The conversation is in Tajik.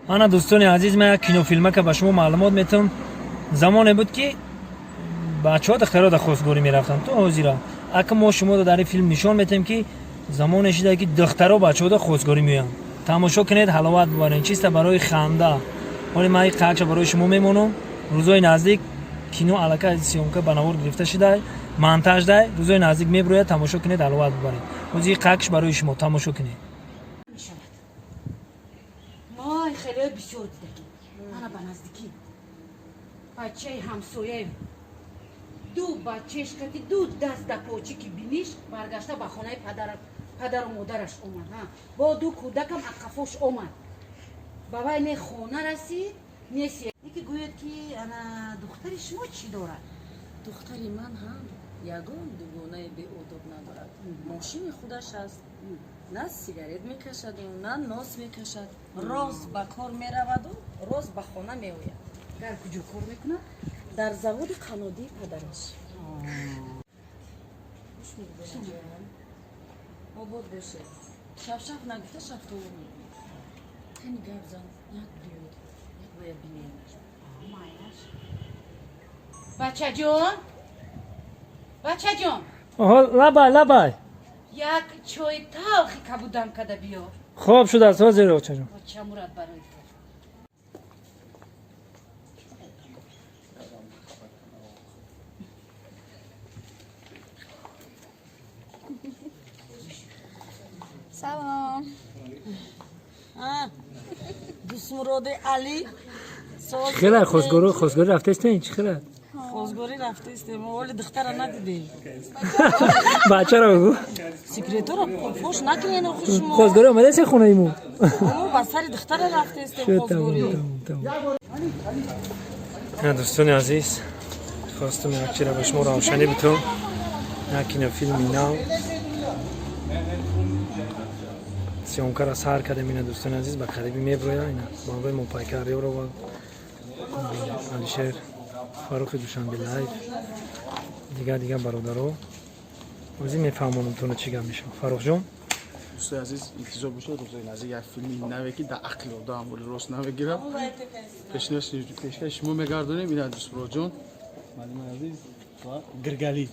Ана, дӯстони азиз, ман як кинофилмака ба шумо маълумот метавам. Замоне буд, ки бачаҳо духтаро дар хостгорӣ мерафтанд. То ҳозира ака мо шуморо дар ин филм нишон метаҳем, ки замоне шуда, ки духтаро бачаҳо дар хостгорӣ меоянд. Тамошо кунед, ҳаловат бубаред, чиста барои ханда. Ҳоли ман ин қакша барои шумо мемонам. Рӯзои наздик кино аллакай съёмка ба навор гирифта шуда, монтаж дай, рӯзои наздик мебирояд. Тамошо кунед, ҳаловат бубаред. Ҳозир ин қакш барои шумо, тамошо кунед. Мешавад. Мой хеле бисёр дидагӣ. Ана, ба наздикӣ бачаи ҳамсояем ду бачаеш кати ду даст да почики биниш баргашта ба хонаи падару модараш омад. Ҳа, бо ду кӯдакам ақафош омад. Ба вай не хона расид, не яке гӯяд, ки ана духтари шумо чӣ дорад? Духтари ман ҳам ягон дугонаи беодоб надорад. Мошини худаш аст, на сигарет мекашаду, на нос мекашад. Рост ба кор мераваду рост ба хона меояд. Дар куҷо кор мекунад? Дар заводи қаннодии падараш. Обод бошед. Шафшаф нагуфта, шафтолу мегӯяд. Кани, гап зан, як биёд, як бояд бинемаш. Майлаш. Бачаҷон, бачаҷон! Оҳо, лабай, лабай. Як чои талхи кабудам када биёр. Хоб шудааст, ҳозир, очаҷон. Бача Мурад, барои ту. Салом. Дӯстмуроди Алӣ. Хела хостгорӣ, хостгорӣ рафтестен, чӣ хела? Хостгорӣ рафтестем, вале духтара надидем. Бачаро бигӯ. Секретора фош накунен охи шумо. Хостгорӣ омадаси хонаи мо? Мо ба сари духтара рафтестем хостгорӣ. Дӯстони азиз, хостум як чира ба шумо равшанӣ битум. Як кинофилми нав съёмкара сар кардем. Ина, дӯстони азиз, ба қарибӣ меброя. Ина, бо ҳамроҳи мо Пайкар Ёрова, Алишер Фаррухи, Душанбе Лайф, дигар дигар бародаро. Ҳозир мефаҳмонам, чӣ гап мешавад, Фаррухҷон. Дӯстои азиз, интизор бошед, рӯзои наздик як филми наве, ки дар ақли одам вале рост намегирад, пешкаши шумо мегардонем. Ина, Дӯстмуроҷон, муаллими азиз ва Гиргалӣ.